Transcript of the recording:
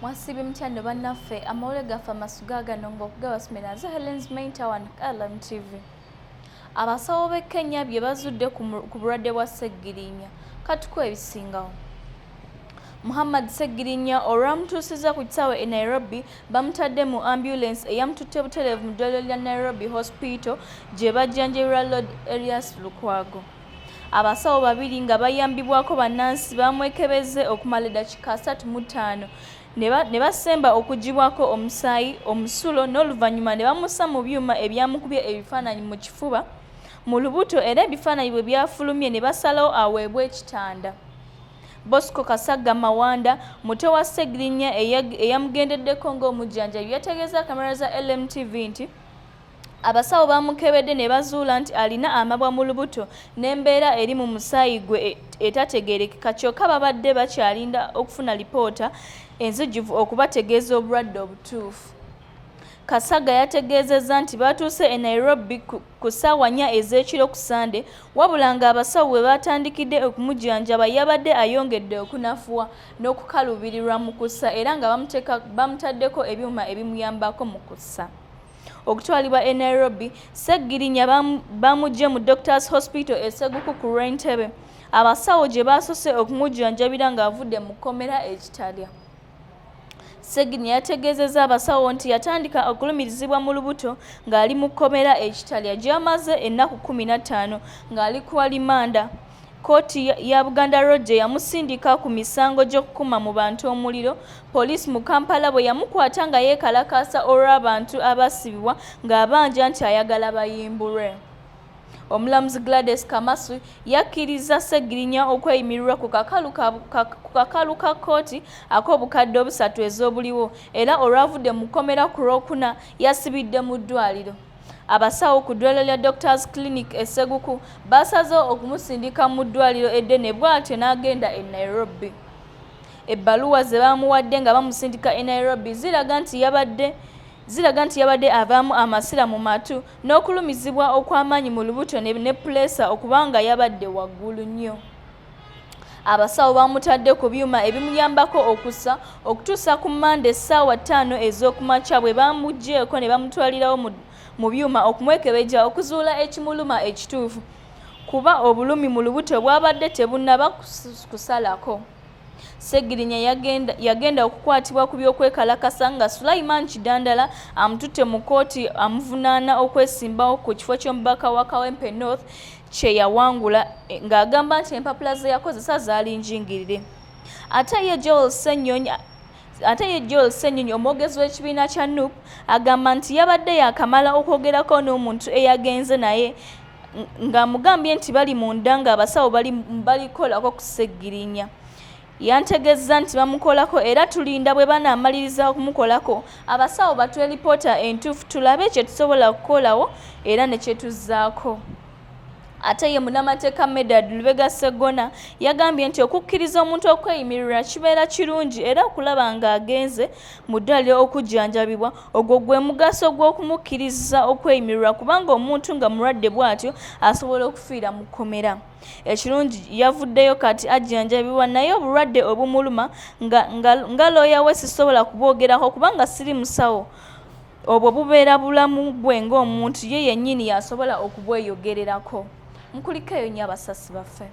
Mwasiibye mutya nno bannaffe? Amawulire gaffe amasuga gano ng'okugabasomera nze Helens Maintawan, LMTV. Abasawo b'e Kenya bye bazudde ku bulwadde bwa Ssegirinya katuko ebisingawo. Muhammad Ssegirinya olwamutuusizza ku kisaawe e Nairobi, bamutadde mu ambulensi eyamututte butereevu mu ddwaliro lya Nairobi Hospital gye bajjanjabirwa Lord Erias Lukwago. Abasawo babiri nga bayambibwako bannansi bamwekebezze okumala eddakiika 35 ne basemba okuggyibwako omusaayi, omusulo n'oluvannyuma ne bamussa mu byuma ebyamukubye ebifaananyi mu kifuba, mu lubuto era ebifaananyi bwe byafulumye ne basalawo aweebwe ekitanda. Bosco Kasagga Mawanda, muto wa Ssegirinya eyamugendeddeko ng'omujjanjabi, yategeeza kamera za LMTV nti abasawo bamukebedde ne bazuula nti alina amabwa mu lubuto n'embeera eri mu musaayi gwe etategeerekeka, kyokka babadde bakyalinda okufuna lipoota enzijuvu okubategeeza obulwadde obutuufu. Kasagga yategeezezza nti batuuse e Nairobi ku ssaawa 4 ez'ekiro ku Ssande, wabula ng'abasawo we batandikidde okumujjanjaba yabadde ayongedde okunafuwa n'okukaluubirirwa mu kussa era nga bamutaddeko ebyuma ebimuyambako mu kussa. Okutwalibwa e Nairobi, Ssegirinya bamuggye mu Doctors Hospital e Seguku ku lw'Entebbe, abasawo gye basoose okumujjanjabira ng'avudde mu kkomera e Kitalya. Ssegirinya yategeezezza abasawo nti yatandika okulumirizibwa mu lubuto ng'ali mu kkomera e Kitalya gy'amaze ennaku 15 ng'ali ku alimanda. Kkooti ya Buganda Road gye yamusindika ku misango gy'okukuma mu bantu omuliro, poliisi mu Kampala bwe yamukwata nga yeekalakaasa olw'abantu abasibibwa ng'abanja nti ayagala bayimbulwe. Omulamuzi Gladys Kamasu yakkiriza Ssegirinya okweyimirirwa ku kakalu ka kkooti ak'obukadde obusatu ez'obuliwo era olwavudde mu kkomera ku Lwokuna yasibidde mu ddwaliro. Abasawo ku ddwaliro lya Doctors Clinic e Seguku basazeewo okumusindika mu ddwaliro eddene bw'atyo n'agenda e Nairobi. Ebbaluwa ze baamuwadde nga bamusindika e Nairobi ziraga nti yabadde avaamu amasira mu matu n'okulumizibwa okw'amaanyi mu lubuto ne puleesa okubanga yabadde waggulu nnyo. Abasawo bamutadde ku byuma ebimuyambako okussa okutuusa ku Mmande essaawa 5 ez'okumakya bwe bamuggyeeko ne bamutwalirawo mu byuma okumwekebejja okuzuula ekimuluma ekituufu kuba obulumi mu lubuto bwabadde tebunnaba kusalako. Ssegirinya yagenda okukwatibwa ku by'okwekalakasa nga Sulaiman Kidandala amututte mu kkooti amuvunaana okwesimbawo ku kifo ky'omubaka wa Kawempe North kye yawangula ng'agamba nti empapula ze yakozesa zaali njingirire. Ate ye Joel Ssenyonyi omwogezi w'ekibiina kya NUP agamba nti yabadde yaakamala okwogerako n'omuntu eyagenze naye ng'amugambye nti bali munda ng'abasawo balikolako ku Ssegirinya. Yantegeeza nti bamukolako era tulinda bwe banaamaliriza okumukolako abasawo batuwe lipoota entuufu tulabe kye tusobola okukolawo era ne kye tuzzaako. Ate ye munnamateeka Medard Lubega Sseggona yagambye nti okukkiriza omuntu okweyimirirwa kibeera kirungi era okulaba ng'agenze mu ddwaliro okujjanjabibwa ogwo gwe mugaso gw'okumukkiriza okweyimirirwa kubanga omuntu nga mulwadde bw'atyo asobola okufiira mu kkomera. Ekirungi yavuddeyo kati ajjanjabibwa naye obulwadde obumuluma nga looya we sisobola kubwogerako kubanga siri musawo. Obwo bubeera bulamu bwe ng'omuntu ye yennyini y'asobola okubweyogererako. Mukulikeeyo nnyo abasasi baffe.